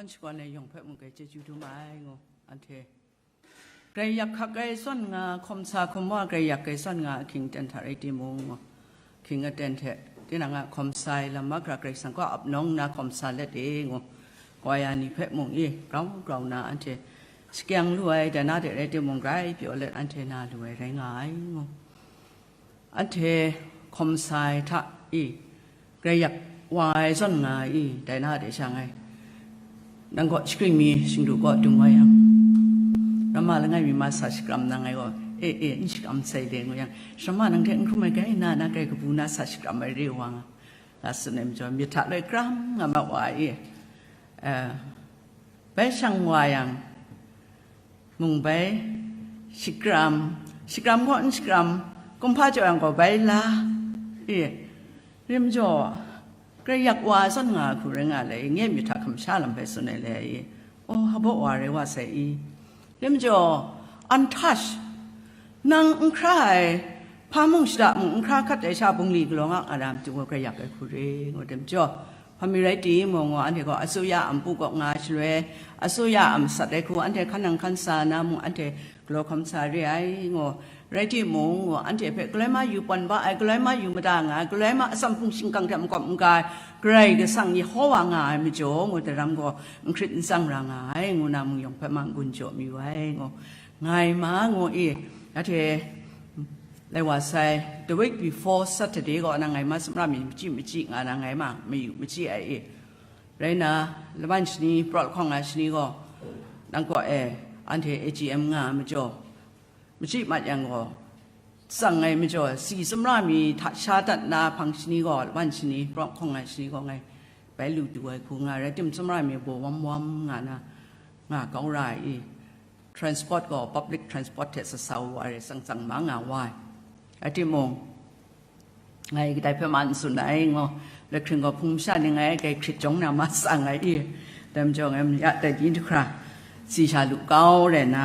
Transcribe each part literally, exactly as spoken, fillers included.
Shakawn ai yawng hpe mung grai chyeju dum ai ngu, anhte grai yak hkak ai zawn nga, hkawm sa hkawm wa grai yak ai zawn nga ahkying aten hta rai timung, ahkying aten hte tinang a hkawm sa ai lam mahkra Karai Kasang kaw ap nawng nna hkawm sa let e ngu, kwaya ni hpe mung i grau grau na anhte shakyang lu ai, dai na de rai timung, grai pyaw let anhte na lu ai rai nga ai ngu. Anhte hkawm sa ai hta i, grai yak wa ai zawn nga i, dai na de sha ngai nang kaw shagrin mi shingdu kaw dung wa yang, ramma langai mi ma sa shakram na ngai gaw, e, e, n shakram sai le ngu yang, shamma nang hte n hkrum ai grai na, na grai kabu na sa shakram ai re wa nga, nga tsun ai majaw, myit hta loi kram nga ma wa i, eh, bai shang wa yang, mung bai shakram, shakram gaw n shakram, kumhpa jaw yang gaw bai la, e, rim jaw, grai yak wa zawn nga ai hku rai nga le, nye myit hta hkam sha lam hpe tsun ai le, e, oh, hpaw wa rai wa sai i, rim jaw, untouched, nang n hkra ai, hpa mung shada mung n hkra hkat ai sha bungli galaw nga nga ra matu gaw grai yak ai hku re, ngu tim jaw, hpa mi rai timung, ngu anhte gaw asuya a npu kaw nga shaloi, asuya a masat ai hku anhte hkan nang hkan sa na mung anhte galaw hkawm sa re ai, ngu rai timung, ngu anhte hpe galoi ma yu pawn ba ai, galoi ma yu mada nga ai, galoi ma atsam hpung shingkang hte makawp n ga ai, Karai Kasang Yehova nga ai majaw, ngu daram gaw n hkrit n tsang ra nga ai, ngu na mung yawng hpe ma n-gun jaw mayu ai, ngu ngai ma, ngu i, anhte lai wa sai, the week before Saturday gaw na ngai ma sumra mi machyi machyi nga na ngai ma mayu machyi ai i. Rai na, laban shani, prawt hkawng na shani gaw, nang kaw e, anhte A G M nga ai majaw, machyi mat yang gaw, tsang ai majaw, si sumra mi hta sha dat na hpang shani gaw, laban shani, prawt hkawng na shani gaw ngai bai lu du ai hku nga, rai tim sumra mi baw wam wam nga na, nga kau ra ai i. Transport gaw public transport hte sasa wa ai, tsang tsang ma nga wa ai. Rai timung, ngai kadai hpe ma n tsun ai, ngu, lahkring gaw hpung masha ni ngai grai hkrit jawng na ma tsang ai i, dai majaw ngai ya tai di n hkra, si sha lu kau rai na,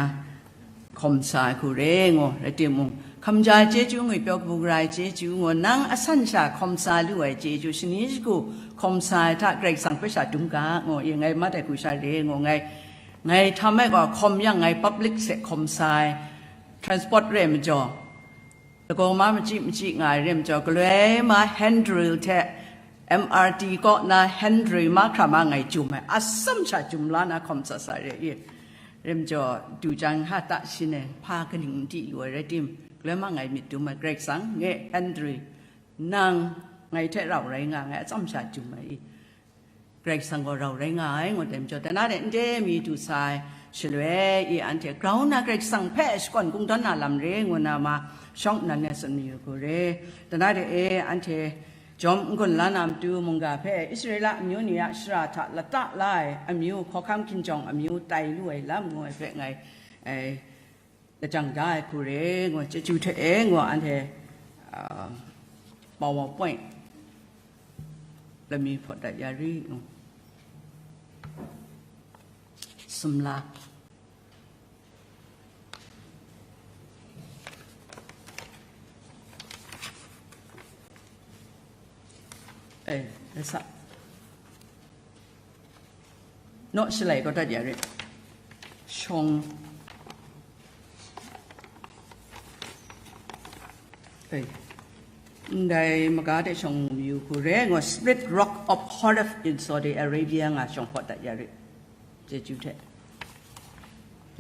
hkawm sa ai hku re, ngu, rai timung, hkamja ai chyeju, ngwipyaw kabu gara ai chyeju, ngu, nang asan sha hkawm sa lu ai chyeju, shani shagu hkawm sa ai hta Karai Kasang hpe sha dum ga, ngu, i ngai mat ai hku sha re, ngu, ngai, ngai htam ai gaw hkawm yang ngai public hte hkawm sa ai, transport re majaw, lagaw ma machyi machyi nga ai re majaw, galoi ma handrail hte M R T kaw na handrail mahkra ma ngai jum ai, atsam sha jum la na hkawm sa sa re i. Re majaw, du jang ha ta shin ai, hpa kaning n di lu ai rai tim, galoi ma ngai myit dum ai, Karai Kasang, nge handrail, nang ngai hte rau rai nga ngai, atsam sha jum ai i. Karai Kasang gaw rau rai nga ai, ngu dai majaw, dai na de n de mi du sa ai shaloi i, anhte grau nna Karai Kasang hpe shakawn kungdawn na lam re, ngu na ma shawng nnan e tsun mayu hku re. Dai na de e, anhte jawm n-gun la na matu mungga hpe Israela amyu ni a shara hta lata la ai amyu, hkawhkam hkinjawng amyu tai lu ai lam, ngu ai hpe ngai, eh, lajang da ai hku re, ngu, chyeju hte e, ngu, anhte, ah, PowerPoint lami hpawt dat ya ri, ngu, sumla. Eh, rasa. Naw shalai kau dat ya re. Shawng. Ei. Ndai maga de shawng mu yu hku re, ngu, Split Rock of Horeb in Saudi Arabia nga shawng hpawt dat ya re. Chyeju hte.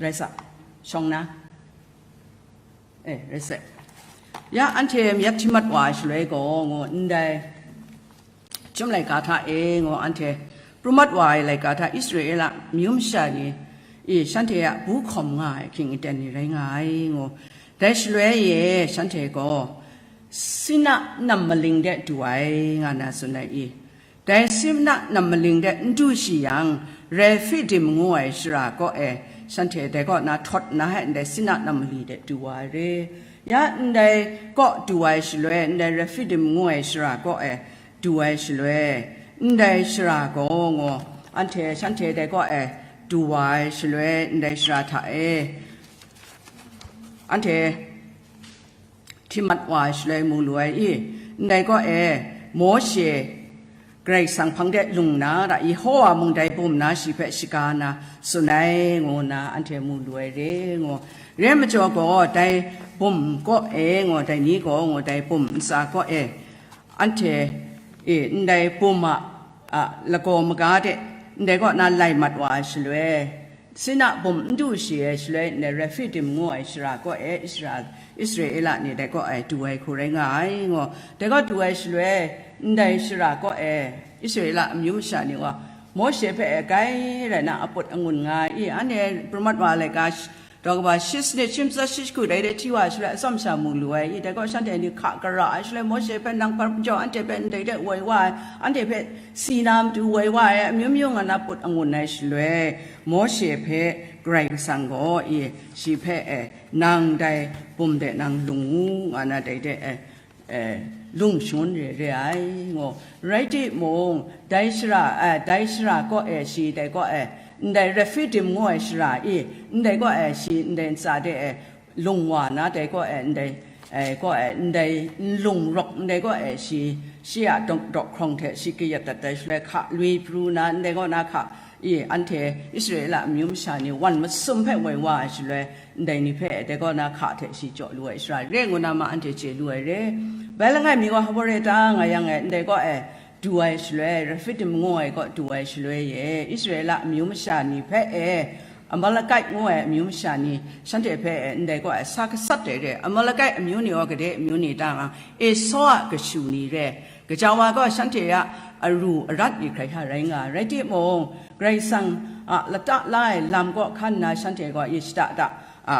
Rai sa. Shawng na. Eh, rai sa. Ya, anhte mayat hti mat wa ai shaloi gaw, ngu, ndai Chyum laika hta e, ngu, anhte pru mat wa ai laika hta Israela amyu masha ni, i, shanhte a bu hkawm nga ai ahkying aten ni rai nga ai, ngu. Dai shaloi e shanhte gaw Sina nam maling de du ai, nga na tsun ai i. Dai Sina nam maling de n du shi yang, Refidim ngu ai shara kaw e shanhte dai kaw na htawt nna, ndai Sina nam mali de du wa ai re. Ya ndai kaw du ai shaloi, ndai Refidim ngu ai shara kaw e du ai shaloi, ndai shara gaw, ngu, anhte shanhte dai kaw e du wa ai shaloi, ndai shara hta e anhte hti mat wa ai shaloi mu lu ai i? Ndai kaw e Mawshe Karai Kasang hpang de lung na ra, Yehowa mung dai bum na shi hpe shaga na tsun ai, ngu nna anhte mu lu ai re, ngu. Re majaw gaw, dai bum kaw e, ngu, dai ni gaw, ngu, dai bum ntsa kaw e, anhte, e, ndai bum a, a, lagaw maga de, ndai kaw na lai mat wa ai shaloi, Sina bum n du shi ai shaloi, ndai Rephidim ngu ai shara kaw e Israel, Israela ni dai kaw e du ai hku rai nga ai, ngu. Dai kaw du ai shaloi, ndai shara kaw e Israela amyu masha ni gaw Mawshe hpe e grai rai na aput angun nga ai, i, anhte prumat wa ai laika sh-, daw kaba shi sanit shi matsat shi shagu dai de hti wa ai shaloi, atsawm sha mu lu ai, i, dai kaw shanhte ni hka gara ai shaloi, Mawshe hpe nang hpa majaw anhte hpe ndai de woi wa ai, anhte hpe si na matu woi wa ai, amyu myu nga na put angun ai shaloi, Mawshe hpe Karai Kasang gaw, i, shi hpe, e, nang dai bum de nang lung u, nga na dai de, e, e, lung shangun re re ai, ngu. Rai timung, dai shara, e, dai shara kaw e shi dai kaw e, ndai Rephidim ngu ai shara i, ndai kaw e shi ndai ntsa de e, lung wa na dai kaw e, ndai, e, kaw e, ndai nlung rawk ndai kaw e shi, shi a dawk, dawk hkrawng hte shi kayat dat ai shaloi hka lui pru na, ndai kaw na hka i, anhte Israela amyu masha ni wan masum hpe woi wa ai shaloi, ndai ni hpe dai kaw na hka hte shi jaw lu ai shara re ngu na ma anhte chye lu ai re. Bai langai mi gaw Haboreta nga yang e, ndai kaw e du ai shaloi, Rephidim ngu ai kaw du ai shaloi e, Israela amyu masha ni hpe e, Amalekite ngu ai amyu masha ni shanhte hpe e, ndai kaw e sa gasat ai re. Amalekite amyu ni gaw gade amyu ni ta nga, Esau a kashu ni re. Gaja wa gaw shanhte a aru arat ni hkrai hta rai nga ai. Rai timung, Karai Kasang a lata la ai lam kaw hkan nna shanhte gaw i shada da, a,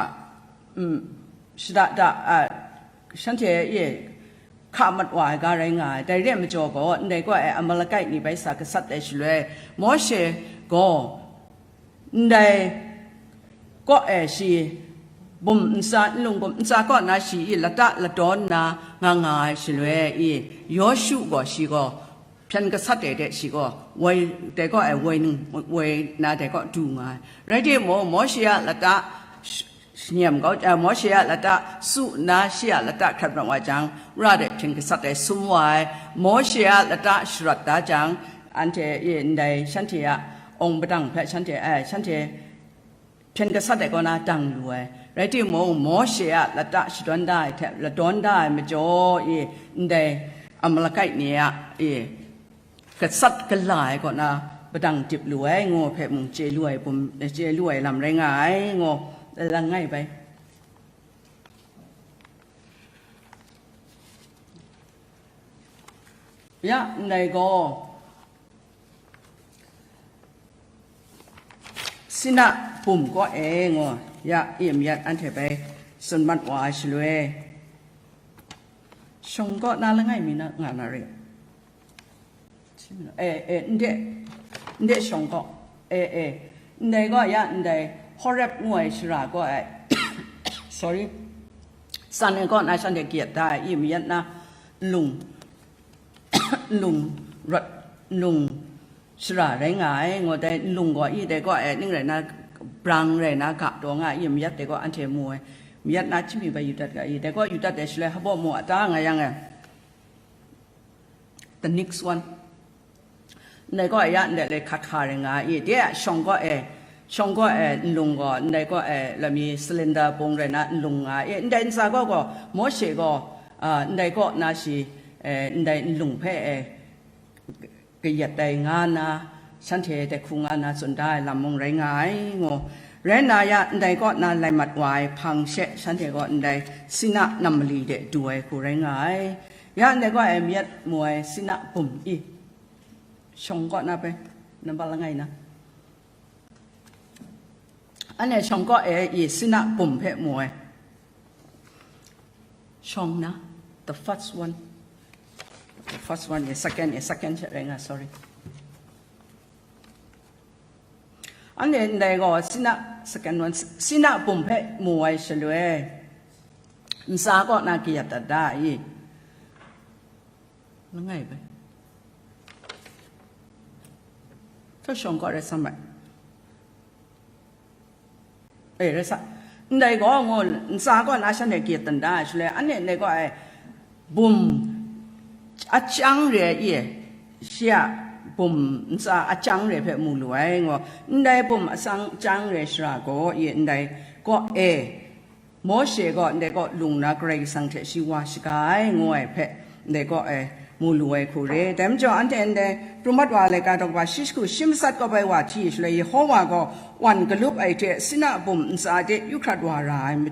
mm, shada da, a, shanhte e hka mat wa ai ga rai nga ai. Dai re ai majaw gaw, ndai kaw e Amalekite ni bai sa gasat ai shaloi, Mawshe gaw ndai kaw e shi bum ntsa, nlung bum ntsa kaw na shi i lata ladawn nna nga nga ai shaloi i, Yawshu gaw shi gaw hpyen gasat ai de shi gaw woi, dai kaw e woi ning, woi na dai kaw du nga ai. Rai timung, Mawshe a lata sh-, shanyem kau, eh, Mawshe a lata su nna shi a lata hkrat mat wa jang, wora de hpyen gasat ai sum wa ai. Mawshe a lata sharawt da jang, anhte e ndai shanhte a awng padang hpe shanhte, eh, shanhte hpyen gasat ai kaw na dang lu ai. Rai timung, Mawshe a lata shadawn da ai hte ladawn da ai majaw e, ndai Amalekite ni a e gasat gala ai kaw na padang dip lu ai, ngu hpe mung chye lu ai bum, chye lu ai lam rai nga ai, ngu, langai bai. Ya, ndai gaw, Sina bum kaw e, ngu, ya, i mayat anhte bai tsun mat wa ai shaloi, shawng kaw na langai mi na nga na re. E, e, nde, nde shawng kaw. E, e, ndai gaw ya ndai Horeb ngu ai shara kaw ai. Sorry. San ai kaw na shanhte kayat da ai, i mayat na nlung, nlung rawt, nlung shara rai nga ai, ngu dai nlung gaw i dai gaw e ning rai na, brang rai na ga taw nga ai, i mayat dai gaw anhte mu ai. Mayat na chyami bai yu dat ga i, dai gaw yu dat ai shaloi hpa baw mu a ta nga yang e. The next one. Ndai gaw ya ndai le hkat hka rai nga i, de a shawng gaw e, shawng gaw e nlung gaw, ndai gaw e lami cylinder bung rai na nlung nga i, ndai ntsa gaw gaw, Mawshe gaw, a, ndai kaw na shi, e, ndai nlung hpe e, kayat ai nga na, shanhte dai hku nga na tsun da ai lam mung rai nga ai, ngu. Rai nna ya, ndai kaw na lai mat wa ai hpang she, shanhte gaw ndai Sina nam mali de du ai hku rai nga ai. Ya ndai gaw e mayat mu ai Sina bum i, shawng kaw na bai, nambat langai na. Anhte shawng kaw e i Sina bum hpe mu ai. Shawng na, the first one. The first one, e second, e second she rai nga, sorry. Anhte ndai gaw Sina, second one, Sina bum hpe mu ai shaloi, ntsa kaw na kayat dat da i. Langai bai. Hta shawng kaw rai sa mai. E, rai sa. Ndai gaw ngu, ntsa kaw na shanhte kayat dat da ai shaloi, anhte ndai gaw ai bum achyang re ai i, shi a bum ntsa a chyang re hpe mu lu ai, ngu. Ndai bum atsang chyang re shara gaw, i ndai kaw e, Mawshe gaw ndai kaw lung na Karai Kasang hte shi wa shaga ai, ngu ai hpe, ndai kaw e mu lu ai hku re. Dai majaw, anhte ndai pru mat wa ai laika daw kaba shi jahku shi matsat kau bai wa hti shaloi, Yehova gaw wan galup ai hte Sina bum ntsa de yu hkrat wa ra ai ma-,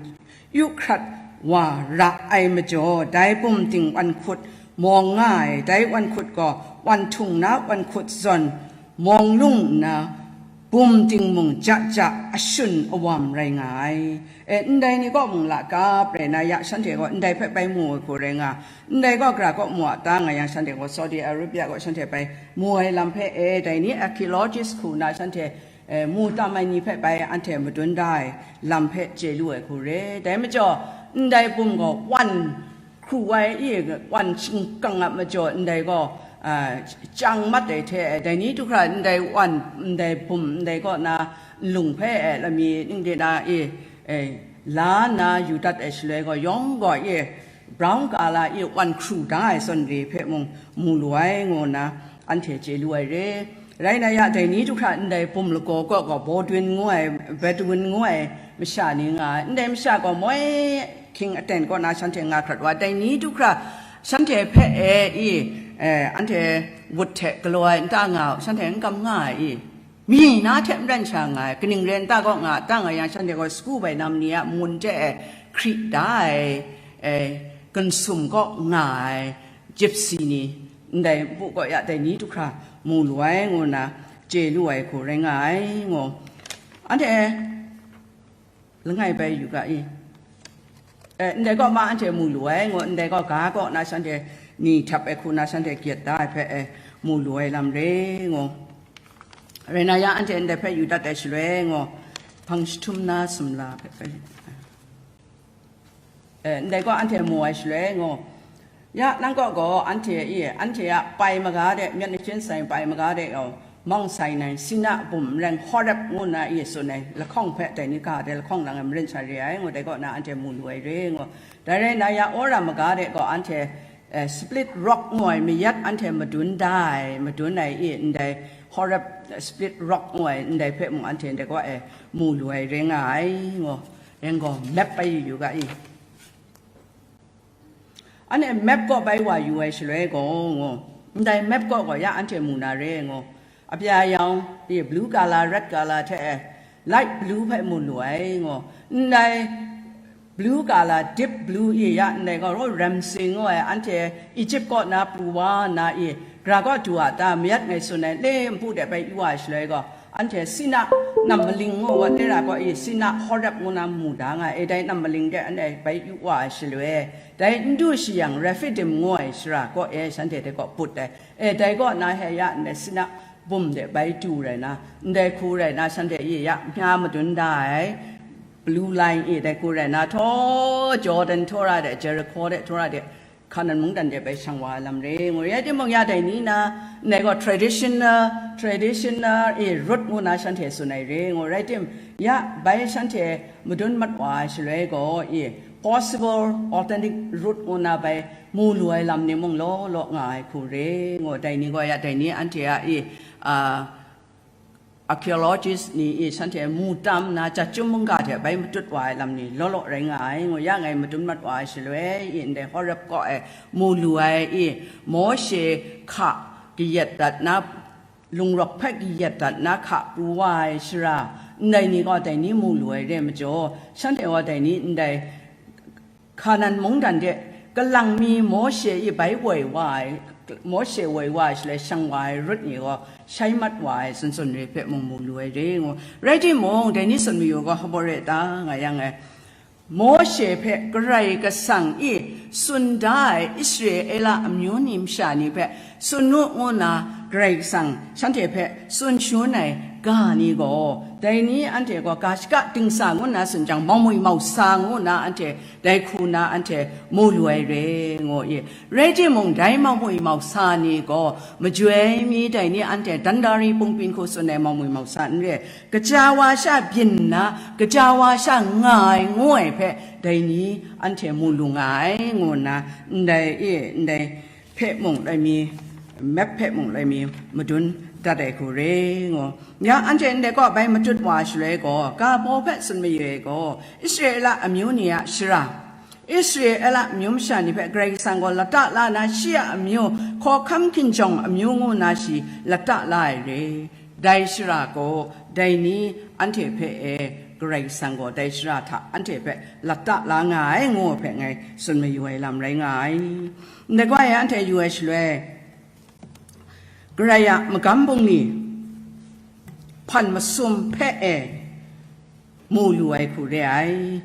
yu hkrat wa ra ai majaw, dai bum ting wan hkut mawng nga ai, dai wan hkut gaw wan htung na wan hkut zawn mawng lung nna, bum ting mung ja ja ashun awam rai nga ai. E, ndai ni kaw mung lakap rai na ya, shanhte gaw ndai hpe bai mu ai hku rai nga, ndai gaw gara kaw mu a ta nga yang, shanhte gaw Saudi Arabia kaw shanhte bai mu ai lam hpe, e, dai ni archaeologist hku na shanhte, e, mu tam ai ni hpe bai anhte madun da ai lam hpe chye lu ai hku re. Dai majaw, ndai bum gaw wan hkru ai, i wan shingkang a majaw ndai gaw, a, chyang mat ai hte, dai ni du hkra ndai wan, ndai bum, ndai kaw na nlung hpe, e, lami ning de na, i, e, la nna yu dat ai shaloi gaw, yawng gaw, i, brown colour, i, wan hkru da ai zawn re hpe mung mu lu ai, ngu nna anhte chye lu ai re. Rai na ya, dai ni du hkra ndai bum lagaw kaw gaw Bawdwin ngu ai, Bedouin ngu ai masha ni nga ai. Ndai masha gaw moi hkying aten kaw na shanhte nga hkrat wa, dai ni du hkra shanhte hpe e, i, e, anhte wut hte galaw ai nta nga u, shanhte n kam nga ai i? Mi na hte maren sha nga ai, kaning rai nta kaw nga ta nga yang, shanhte gaw sagu bai nam ni a mun hte e hkri da ai, e, gansum kaw nga ai, Gypsy ni, ndai npu kaw ya dai ni du hkra mu lu ai, ngu nna chye lu ai hku rai nga ai, ngu. Anhte langai bai yu ga i? E, ndai kaw ma anhte mu lu ai, ngu, ndai kaw ga kaw na shanhte ni htap ai hku na shanhte gyet da ai hpe, e, mu lu ai lam re, ngu. Rai na ya, anhte ndai hpe yu dat ai shaloi, ngu, hpang jahtum na sumla hpe, e, ndai gaw anhte mu ai shaloi, ngu, ya, nang kaw gaw anhte e, anhte a pai maga de, myit nachyin sai pai maga de gaw, Mawng Sinai, Sina bum n rai, Horeb ngu nna e tsun ai lahkawng hpe dai ni ga de lahkawng lang ai marin sha re ai, ngu, dai kaw na anhte mu lu ai re, ngu. Dai rai na ya, Ora maga de gaw anhte, e, Split Rock ngu ai mayat anhte madun da ai, madun ai i, ndai Horeb, e, Split Rock ngu ai ndai hpe mung anhte ndai kaw e mu lu ai re nga ai, ngu. Rai gaw, map bai yu yu ga i? Anhte map kaw bai wa yu ai shaloi gaw, ngu, ndai map kaw gaw ya anhte mu na re, ngu, abya yawng, i, blue colour, red colour hte e, light blue hpe mu lu ai, ngu, ndai blue colour, deep blue i ya ndai gaw, ro Ramsey ngu ai, anhte Egypt kaw na pru wa nna i, gara kaw du a ta, mayat ngai tsun ai le npu de bai yu wa ai shaloi gaw, anhte Sina nam maling ngu wa, tera kaw i Sina Horeb ngu na mu da nga ai, dai nam maling de anhte bai yu wa ai shaloi, dai n du shi yang, Rephidim ngu ai shara kaw e shanhte de kaw put ai, e, dai kaw na he ya ndai Sina bum de bai du rai na, ndai hku rai na, shanhte e ya mya madun da ai, Blue Line e dai hku rai na, htaw Jordan htaw ra de, Jericho de htaw ra de, Kanan mungdan de bai shang wa ai lam re, ngu, rai timung, ya dai ni na, ndai gaw traditional, traditional, e, route ngu na shanhte tsun ai re, ngu, rai tim, ya, bai shanhte madun mat wa ai shaloi gaw, e, possible, authentic route ngu na bai mu lu ai lam ni mung law law nga ai hku re, ngu, dai ni gaw, ya dai ni anhte a, e, a, archaeologist ni e shanhte mu tam nna, jat chyum mungga hte bai matut wa ai lam ni law law rai nga ai, ngu ya ngai madun mat wa ai shaloi, i ndai Horeb kaw e mu lu ai, i Mawshe hka kayat dat na, lungrawk hpe kayat dat na hka pru wa ai shara, ndai ni gaw dai ni mu lu ai re majaw, shanhte gaw dai ni ndai Kanan mungdan de kalang mi Mawshe e bai woi wa ai, Mawshe woi wa ai shaloi shang wa ai rut ni gaw shai mat wa ai tsun tsun re hpe mung mu lu ai re ngu. Rai timung, dai ni tsun mayu gaw hpa baw re ta nga yang e, Mawshe hpe Karai Kasang e tsun da ai Israela amyu ni masha ni hpe tsun u ngu nna Karai Kasang shanhte hpe tsun shangun ai ga ni gaw, dai ni anhte gaw ga shaka dingsa ngu nna tsun jang, mau mwi mau sa ngu nna anhte dai hku na anhte mu lu ai re, ngu i. Rai timung, dai mau mwi mau sa ni gaw, majoi mi dai ni anhte dandari pungpin hku tsun ai mau mwi mau sa n re, kaja wa sha byin nna, kaja wa sha nga ai, ngu ai hpe, dai ni anhte mu lu nga ai, ngu nna, ndai e, ndai hpe mung dai mi, map hpe mung lai mi madun dat ai hku re ngu. Ya anhte ndai kaw bai matut wa shaloi gaw, ga baw hpe tsun mayu ai gaw, Israela amyu ni a shara, Israela amyu masha ni hpe Karai Kasang gaw lata la na, shi a amyu, hkawhkam hkinjawng amyu ngu na shi lata la ai re. Dai shara gaw, dai ni anhte hpe e, Karai Kasang gaw dai shara hta anhte hpe lata la nga ai ngu ai hpe ngai tsun mayu ai lam rai nga ai. Ndai gaw e anhte yu ai shaloi, Karai a magam bungli hpan masum hpe e mu lu ai hku re ai.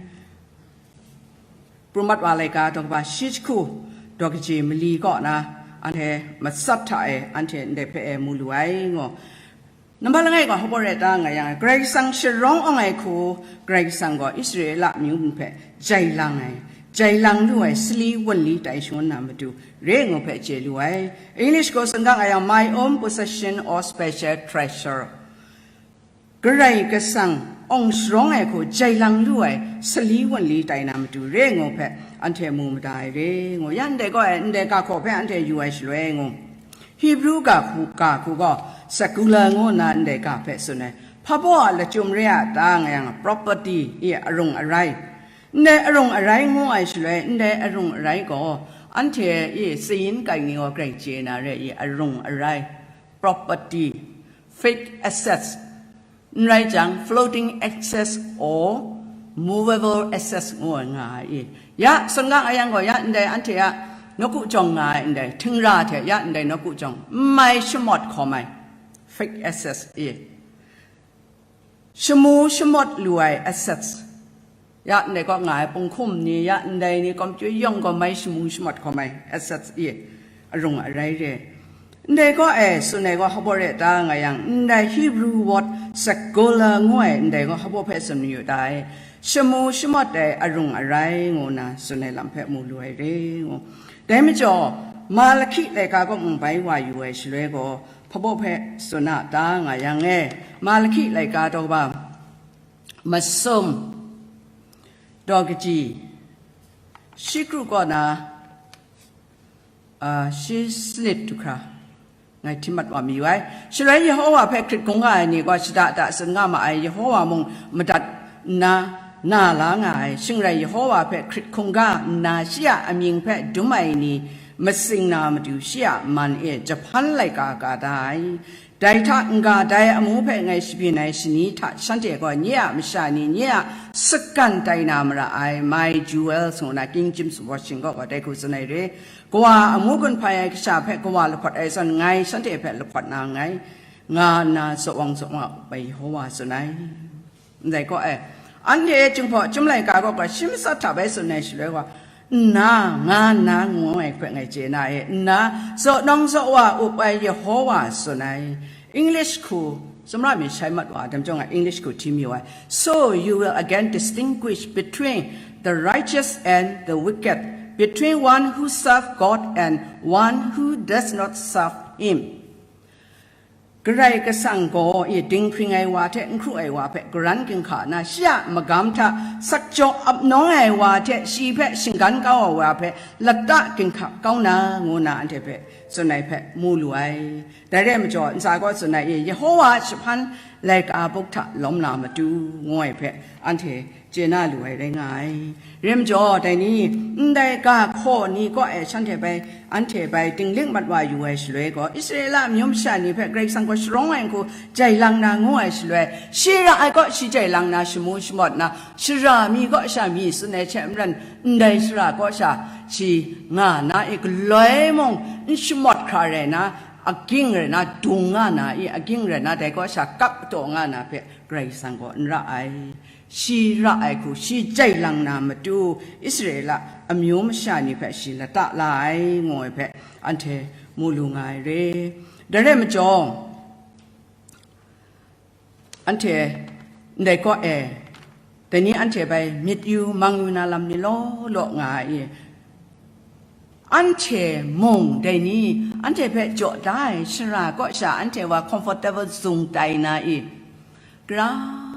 Prumat wa laika daw kaba shi jahku daw kaji mali kaw na anhte matsat hta e anhte ndai hpe e mu lu ai ngu. Nambat langai gaw hpa baw rai ta nga yang, Karai Kasang sharawng awng ai hku, Karai Kasang gaw Israela amyu hpe jai lang ai, jai lang lu ai sali wunli tai shangun na matu re ngu hpe chye lu ai. English gaw sung ga nga yang, my own possession or special treasure. Karai Kasang awng sharawng ai hku jai lang lu ai sali wunli tai na matu re ngu hpe anhte mu mada ai re ngu. Ya ndai gaw e, ndai ga hkaw hpe anhte yu ai shaloi ngu. Hebrew ga hku, ga hku gaw, secular ngu nna ndai ga hpe tsun ai. Hpa baw a lachyum re a ta nga yang, property i arung arai. Ndai arung arai ngu ai shaloi, ndai arung arai gaw, anhte i sayin kai ni gaw grai chye na re i arung arai, property, fixed assets, n rai jang, floating assets or movable assets ngu ai nga ai i. Ya, sung ga nga yang gaw, ya ndai anhte a nawku jawng nga ai ndai, htingra hte ya ndai nawku jawng, n mai shamawt hkawm ai, fixed assets i. Shamu shamawt lu ai assets. Ya ndai kaw nga ai punghkum ni, ya ndai ni kawmchyu yawng gaw mai shamu shamawt hkawm ai assets i arung arai re. Ndai kaw e tsun ai gaw hpa baw re ta nga yang, ndai Hebrew word secular ngu ai ndai gaw hpa baw hpe tsun mayu ta e, shamu shamawt ai arung arai ngu na tsun ai lam hpe mu lu ai re ngu. Dai majaw, Malahki laika kaw mung bai wa yu ai shaloi gaw, hpa baw hpe tsun a ta nga yang e, Malahki laika daw kaba masum daw kaji, shi kru kaw na, a, shi sanit du hkra, ngai hti mat wa mayu ai. Shing rai Yehova hpe hkrit hkungga ai ni gaw shada da tsun nga ma ai, Yehova mung madat nna na la nga ai. Shing rai Yehova hpe hkrit hkungga nna shi a amying hpe dum ai ni masing na matu shi a man e jahpan laika ka da ai. Dai hta n-ga dai amu hpe ngai shabyin ai shani hta shanhte gaw nye a masha ni nye a sagan tai na mara ai, my jewels ngu na King James Version kaw gaw dai hku tsun ai re. Kawa a amu gun hpai ai kasha hpe kawa lahpawt ai zawn, ngai shanhte hpe lahpawt na nngai, nga nna zaw wang zaw nga up ai Yehova tsun ai. Ndai kaw e, anhte Jinghpaw Chyum laika kaw gaw shi matsat hta bai tsun ai shaloi gaw, nna, nga nna ngu ai hpe ngai chye na e, nna, zaw nawng zaw wa up ai Yehova tsun ai. English hku, sumra mi shai mat wa, dam jawng a English hku hti mi wa. So you will again distinguish between the righteous and the wicked, between one who serve God and one who does not serve him. Karai Kasang gaw e dinghpring ai wa hte n hkru ai wa hpe karan ginhka nna, shi a magam hta sakjaw ap nawng ai wa hte shi hpe shinggan kau ai wa hpe lata ginhka kau na, ngu na anhte hpe tsun ai hpe mu lu ai. Dai rai majaw, ntsa gaw tsun ai e, Yehova a jahpan laika buk hta lawm na matu, ngu ai hpe anhte chye na lu ai rai nga ai. Rai majaw, dai ni, ndai ga hkaw ni kaw e shanhte bai, anhte bai dinglik mat wa yu ai shaloi gaw, Israela amyu masha ni hpe Karai Kasang gaw sharawng ai hku jai lang na ngu ai shaloi, shi ra ai kaw shi jai lang na shamu shamawt na, shara mi kaw sha mi tsun ai hte maren, ndai shara kaw sha shi nga na e galoi mung n shamawt hkra rai na, aging rai na, dung nga na e aging rai na, dai kaw sha kap taw nga na hpe Karai Kasang gaw n ra ai. Shi ra ai hku, shi jai lang na matu, Israela amyu masha ni hpe shi lata la ai, ngu ai hpe anhte mu lu nga ai re. Dai rai majaw, anhte ndai kaw e, dai ni anhte bai myit yu mang yu na lam ni law law nga ai. Anhte mung dai ni, anhte hpe jaw da ai shara kaw sha anhte wa comfortable zung tai na i, gara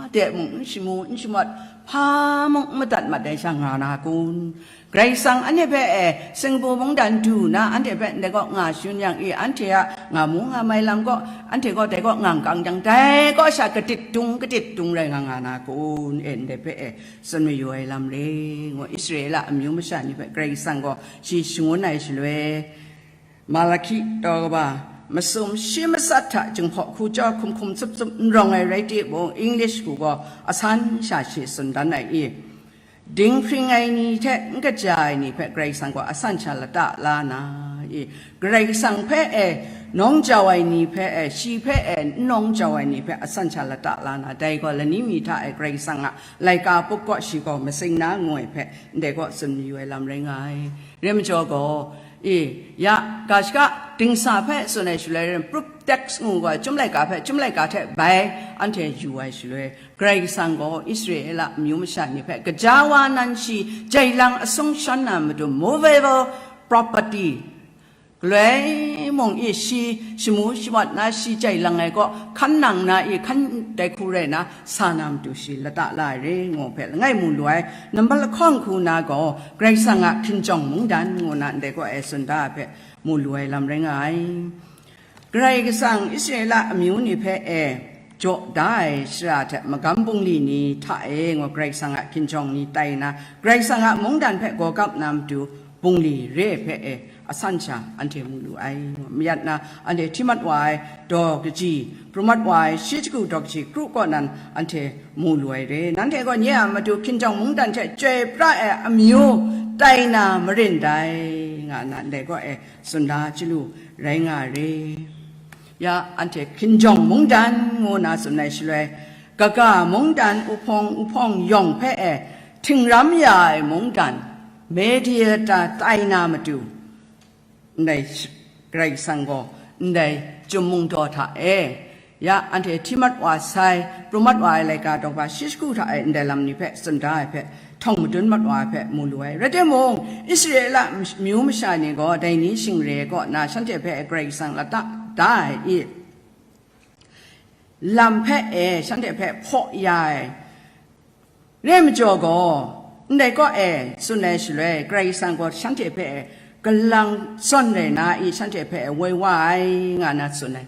de mung n shamu n shamawt, hpa mung n madat mat ai sha nga na kun? Karai Kasang anhte hpe e, Singapore mungdan du na anhte hpe ndai kaw nga shun yang i, anhte a nga mu nga mai lam kaw, anhte kaw dai kaw ngang kang jang, dai kaw sha kadit dung, kadit dung rai nga nga na kun? E, ndai hpe e, tsun mayu ai lam re, ngu Israela amyu masha ni hpe Karai Kasang gaw shi shangun ai shaloi, Malahki taw kaba masum shi matsat hta jinghpaw hku jaw hkum hkum tsup tsup n rawng ai rai timung, English hku gaw asan sha shi tsun dan ai i, dinghpring ai ni hte n kaja ai ni hpe Karai Kasang gaw asan sha lata la na i, Karai Kasang hpe e, nawng jau ai ni hpe e, shi hpe e, n nawng jau ai ni hpe asan sha lata la na, dai gaw lani mi hta e Karai Kasang a laika pup kaw shi gaw matsing na ngu ai hpe, ndai kaw tsun mayu ai lam rai nga ai. Rai majaw gaw, e, ya, ga shaka dingsa hpe tsun ai shaloi, proof text ngu gaw, chyum laika hpe chyum laika hte bai anhte yu ai shaloi, Karai Kasang gaw Israela amyu masha ni hpe gaja wa nan shi jai lang asung shan na matu, movable property, galoi mung e shi shamu shamat na shi jai lang ai kaw hkan nang na e hkan dai hku rai na sa na matu shi lata la ai re, ngu hpe langai mu lu ai. Nambat lahkawng hku na gaw Karai Kasang a hkinjawng mungdan ngu na ndai kaw e tsun da ai hpe mu lu ai lam rai nga ai. Karai Kasang Israela amyu ni hpe e jaw da ai shara hte magam bungli ni hta e, ngu Karai Kasang a hkinjawng ni tai na, Karai Kasang a mungdan hpe gaw gap na matu bungli re hpe e asan sha anhte mu lu ai. Mayat na anhte hti mat wa ai daw kaji, pru mat wa ai shi jahku daw kaji kru kaw nan anhte mu lu ai re. Nanhte gaw nye a matu hkinjawng mungdan hte chyoi pra ai amyu tai na marin dai, nga na ndai kaw e tsun da chyalu rai nga re. Ya, anhte hkinjawng mungdan ngu na tsun ai shaloi, kaga mungdan uhpawng uhpawng yawng hpe e htingram ya ai mungdan, mediator tai na matu, ndai sh-, Karai Kasang gaw ndai chyum mung daw hta e, ya, anhte hti mat wa sai, pru mat wa ai laika daw hpa shi jahku hta e ndai lam ni hpe tsun da ai hpe, htawng madun mat wa ai hpe mu lu ai. Rai timung, Israela myu masha ni gaw dai ni shing re kaw na shanhte hpe Karai Kasang lata da ai i, lam hpe e shanhte hpe hpaw ya ai. Rai majaw gaw, ndai kaw e tsun ai shaloi, Karai Kasang gaw shanhte hpe e galang zawn rai na i, shanhte hpe e woi wa ai, nga na tsun ai.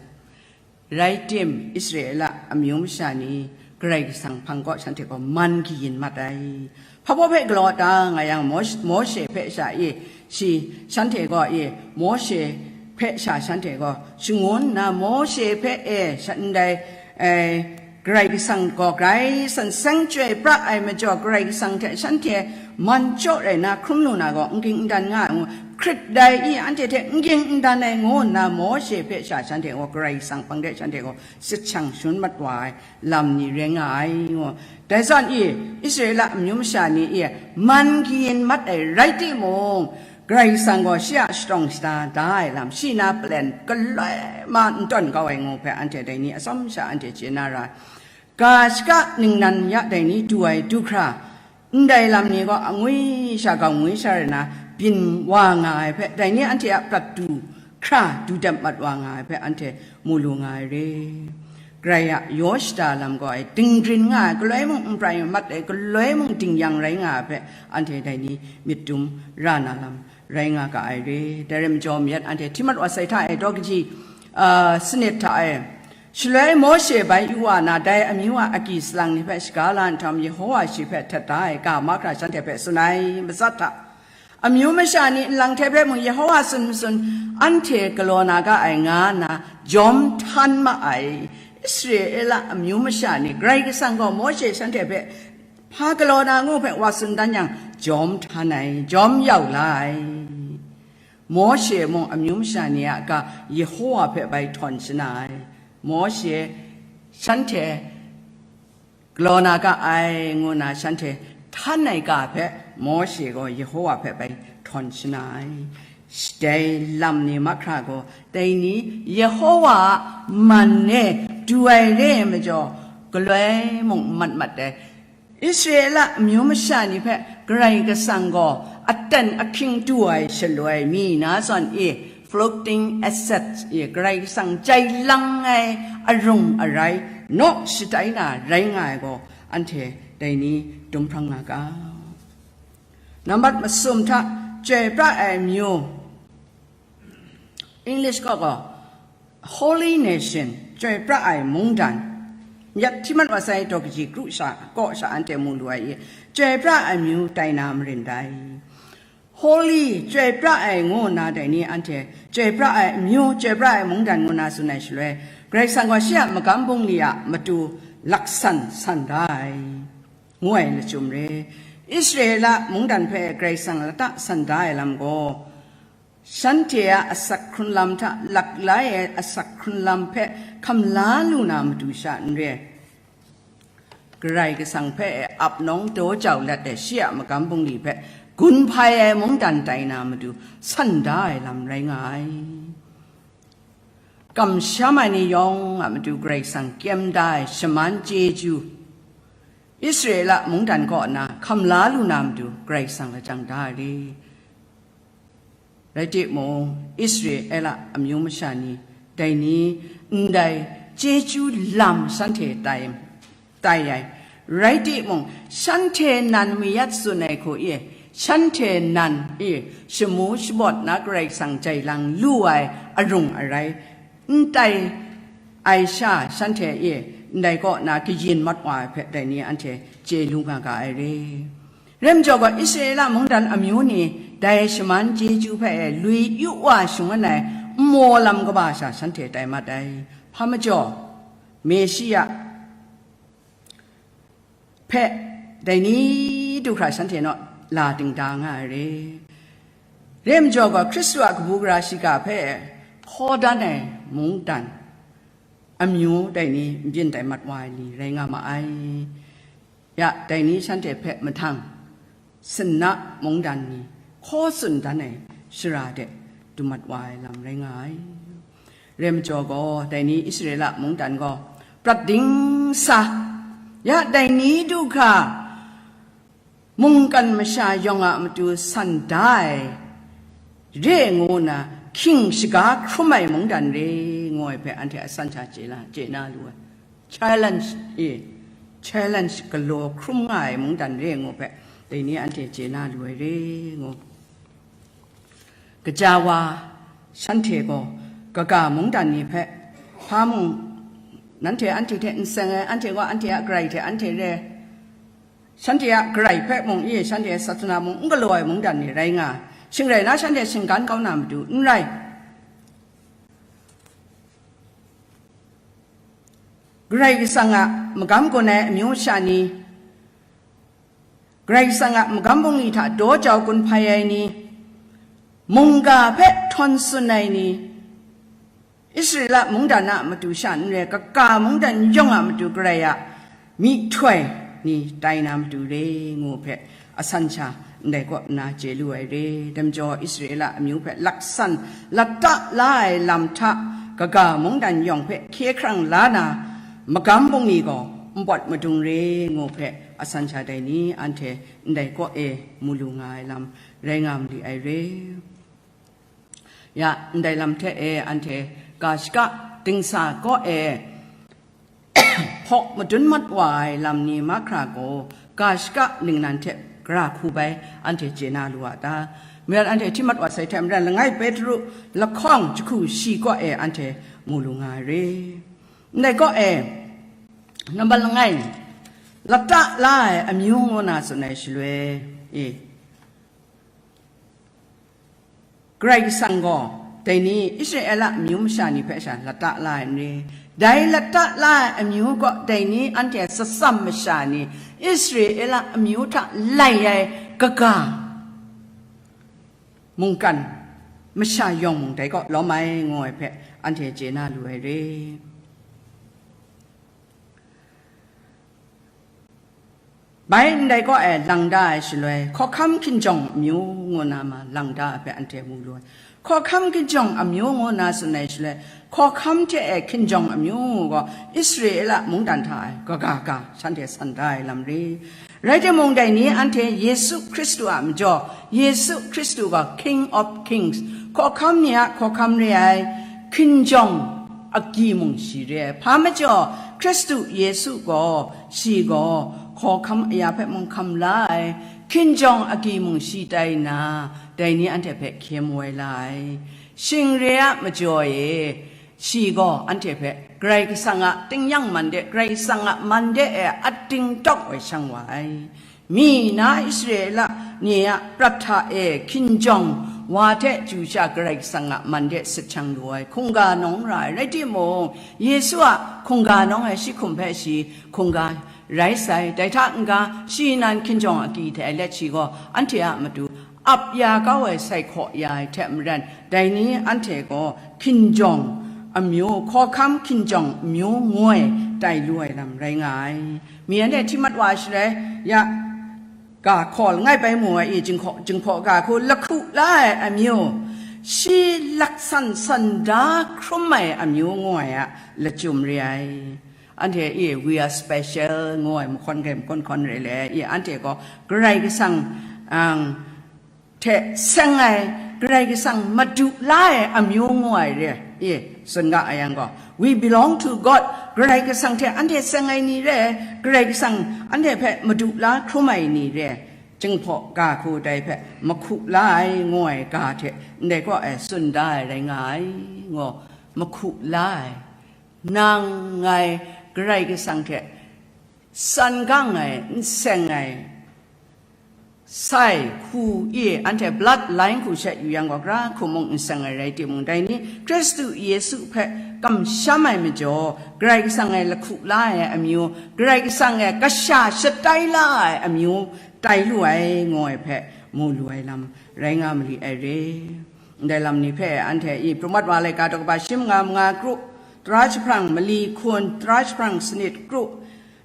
Rai tim, Israela amyu masha ni Karai Kasang hpang kaw shanhte gaw man kayin mat ai. Hpa baw hpe galaw ta nga yang, Mos-, Mawshe hpe sha e, shi, shanhte gaw e, Mawshe hpe sha shanhte gaw shangun nna, Mawshe hpe e, sha-, ndai, e, Karai Kasang gaw grai san seng chyoi pra ai majaw, Karai Kasang hte shanhte man chyaw rai na hkrum lu na gaw, n ging n dan nga ai ngu, hkrit dai i, anhte hte n ging n dan ai ngu nna, Mawshe hpe sha shanhte gaw Karai Kasang hpang de shanhte gaw sit shang shangun mat wa ai lam ni rai nga ai ngu. Dai zawn i, Israela amyu masha ni e man kayin mat ai rai timung, Karai Kasang gaw shi a shatawng shada da ai lam, shi na plan galoi ma n tawn kau ai ngu hpe anhte dai ni atsawm sha anhte chye na ra ai. Ga shaka ningnan ya dai ni du ai du hkra, ndai lam ni gaw angwi sha gaw ngwi sha rai na byin wa nga ai hpe, dai ni anhte a prat du hkra du dep mat wa nga ai hpe anhte mu lu nga ai re. Karai a yaw shada lam gaw ai, dinggrin nga ai, galoi mung n prai mat ai, galoi mung dingyang rai nga ai hpe, anhte dai ni myit dum ra na lam rai nga ga ai re. Dai rai majaw, mayat anhte hti mat wa sai hta e, daw kaji, a, sanit hta e, shaloi Mawshe bai yu wa na, dai amyu a agyi salang ni hpe shaga la nhtawm, Yehowa shi hpe htet da ai ga mahkra shanhte hpe tsun ai, matsat hta, amyu masha ni nlang hte hpe mung Yehowa tsun matsun anhte galaw na ga ai, nga nna jawm htan ma ai. Israela amyu masha ni Karai Kasang gaw Mawshe shanhte hpe hpa galaw na ngu hpe wa tsun dan yang, jawm htan ai, jawm yau la ai. Mawshe mung amyu masha ni a ga Yehowa hpe bai htawn shana ai. Mawshe shanhte galaw na ga ai, ngu na shanhte htan ai ga hpe Mawshe gaw Yehowa hpe bai htawn shana ai. Dai lam ni mahkra gaw, dai ni Yehowa a man e du ai re ai majaw, galoi mung n mat mat ai. Israela amyu masha ni hpe Karai Kasang gaw aten ahkying du ai shaloi, mi na zawn e, floating assets e, Karai Kasang jai lang ai arung arai naw shatai na rai nga ai gaw, anhte dai ni dum hprang nga ga. Nambat masum hta, chyoi pra ai amyu, English kaw gaw, Holy Nation, chyoi pra ai mungdan, yat hti mat wa sai daw kaji kru sha, kaw sha anhte mu lu ai i, chyoi pra ai amyu tai na marin dai. Holy, chyoi pra ai ngu nna dai ni anhte, chyoi pra ai amyu, chyoi pra ai mungdan ngu nna tsun ai shaloi, Karai Kasang gaw shi a magam bungli a matu laksan san da ai, ngu ai lachyum re. Israela mungdan hpe Karai Kasang lata san da ai lam gaw, shanhte a asak hkrun lam hta laklai ai asak hkrun lam hpe hkam la lu na matu sha n re ai. Karai Kasang hpe ap nawng daw jau let ai shi a magam bungli hpe gun hpai ai mungdan tai na matu san da ai lam rai nga ai. Kamsham ai ni yawng a matu Karai Kasang kyem da ai shaman chyeju, Israela mungdan kaw na hkam la lu na matu Karai Kasang lajang da ai re. Rai timung, Israela amyu masha ni, dai ni ndai chyeju lam shanhte tai, tai ai. Rai timung, shanhte nan mayat tsun ai hku e, shanhte nan e, shamu shabawt na Karai Kasang jai lang lu ai arung arai, n tai ai sha shanhte e, ndai kaw na kayin mat wa ai hpe dai ni anhte chye lu nga ga ai re. Rai majaw gaw, Israela mungdan amyu ni dai shaman chyeju hpe lui yu wa shangun ai nmaw lam kaba sha shanhte tai mat ai. Hpa majaw, Meshia hpe dai ni du hkra shanhte naw la dingda nga ai re. Rai majaw gaw, Hkristu a kabu gara shiga hpe hkaw dan ai mungdan amyu dai ni n byin tai mat wa ai ni rai nga ma ai. Ya, dai ni shanhte hpe mahtang, sinna mungdan ni hkaw tsun dan ai shara de dumat wa ai lam rai nga ai. Rai majaw gaw, dai ni Israela mungdan gaw prat ding sa, ya, dai ni du hkra mungkan masha yawng a matu san da ai re ngu na, hkying shaga hkrum ai mungdan re ngu ai hpe anhte a san sha chye la, chye na lu ai. Challenge e, challenge galaw hkrum nga ai mungdan re ngu hpe, dai ni anhte chye na lu ai re ngu. Kaja wa shanhte gaw kaga mungdan ni hpe hpa mung, nanhte anhte hte n seng ai, anhte gaw anhte a Karai hte anhte re ai, shanhte a Karai hpe mung e, shanhte a Satan a mung n galaw ai mungdan ni rai nga ai. Shing rai na, shanhte shinggan kau na matu n rai. Karai Kasang a magam gun ai amyu masha ni, Karai Kasang a magam bungli hta daw jau gun hpai ai ni, mungga hpe htawn tsun ai ni, Israela mungdan a matu sha n rai, kaga mungdan yawng a matu Karai a myihtoi ni tai na matu re ngu hpe, asan sha ndai kaw nna chye lu ai re. Dai majaw, Israela amyu hpe laksan lata la ai lam hta kaga mungdan yawng hpe hkye hkrang la na, magam bungli gaw npawt madung re ngu hpe, asan sha dai ni anhte ndai kaw e mu lu nga ai lam rai nga mali ai re. Ya, ndai lam hte e anhte ga shaka dingsa kaw e hpawk madun mat wa ai lam ni mahkra gaw, ga shaka ningnan hte gara hku bai anhte chye na lu a ta? Mayat anhte hti mat wa sai hte maren, langai Petru lahkawng jahku shi kaw e anhte mu lu nga ai re. Ndai kaw e, nambat langai, lata la ai amyu ngu na tsun ai shaloi e, Karai Kasang gaw dai ni Israela amyu masha ni hpe sha lata la ai n re? Dai lata la ai amyu gaw dai ni anhte tsatsam masha ni, Israela amyu hta lai ai kaga mungkan masha yawng mung dai kaw lawm ai, ngu ai hpe anhte chye na lu ai re. Bai ndai kaw e lang da ai shaloi, hkawhkam hkinjawng amyu ngu na ma lang da ai hpe anhte mu lu ai. Hkawhkam hkinjawng amyu ngu na tsun ai shaloi, hkawhkam hte e hkinjawng amyu gaw Israela mungdan hta e kaga ga shanhte san da ai lam re. Rai timung, dai ni anhte Yesu Hkristu a majaw, Yesu Hkristu gaw King of Kings, hkawhkam ni a hkawhkam re ai, hkinjawng agyi mung shi re ai. Hpa majaw, Hkristu Yesu gaw, shi gaw hkawhkam aya hpe mung hkam la ai, hkinjawng agyi mung shi tai nna, dai ni anhte hpe hkye mu ai la ai. Shing re a majaw e, shi gaw anhte hpe Karai Kasang a tingnyang man de, Karai Kasang a man de e ating tawk woi shang wa ai. Mi na Israela ni a prat hta e hkinjawng wa hte chyu sha Karai Kasang a man de sit shang lu ai hkungga nawng ra ai. Rai timung, Yesu a hkungga nawng ai shi hkum hpe shi hkungga rai sai. Dai hta n-ga, shi nan hkinjawng agyi hte let shi gaw anhte a matu ap ya kau ai sai hkaw ya ai hte maren, dai ni anhte gaw hkinjawng amyu, hkawhkam hkinjawng amyu ngoi tai lu ai lam rai nga ai. Mi anhte hti mat wa ai shaloi, ya, ga hkaw langai bai mu ai i, jinghkaw, jinghpaw ga hku lahku la ai amyu, shi laksan san da hkrum ai amyu ngoi a lachyum re ai. Anhte e, "We are special," ngu ai mahkawn hkrai mahkawn hkawn re le, e, anhte gaw Karai Kasang, ang, hte seng ai, Karai Kasang madu la ai amyu ngu ai re, e, tsun ga ai yang gaw, "We belong to God," Karai Kasang hte anhte seng ai ni re, Karai Kasang anhte hpe madu la hkrum ai ni re, jinghpaw ga hku dai hpe mahku la ai ngu ai ga hte ndai kaw ai tsun da ai rai nga ai, ngu, mahku la ai. Nang ngai Karai Kasang hte san gang ai, n seng ai, sai hku i anhte blood line hku she yu yang gaw, gara hku mung n seng ai rai timung, dai ni Hkristu Yesu hpe kamsham ai majaw, Karai Kasang e lahku la ai amyu, Karai Kasang e kasha shatai la ai amyu tai lu ai, ngu ai hpe mu lu ai lam rai nga mali ai re. Ndai lam ni hpe anhte i Pru Mat Wa laika daw kaba shi manga manga kru, tara jahprang mali hkun, tara jahprang sanit kru,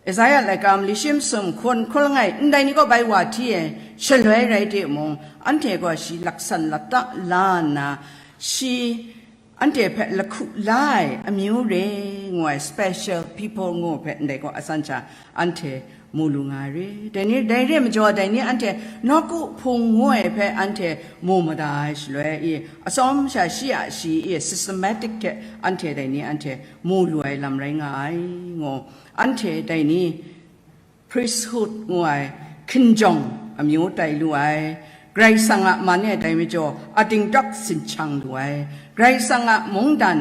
Isaya laika mali shi masum hkun hkun langai, ndai ni gaw bai wa hti ai, shaloi rai timung, anhte gaw shi laksan lata la nna, shi anhte hpe lahku la ai amyu re ngu ai special people ngu hpe ndai gaw asan sha anhte mu lu nga ai re. Dai ni, dai re majaw, dai ni anhte nawku hpung ngu ai hpe anhte mu mada ai shaloi i, atsawm sha shi a shi i systematic hte anhte dai ni anhte mu lu ai lam rai nga ai, ngu. Anhte dai ni priesthood ngu ai hkinjawng amyu tai lu ai, Karai Kasang a man e dai majaw ating tawk sinchang lu ai, Karai Kasang a mungdan,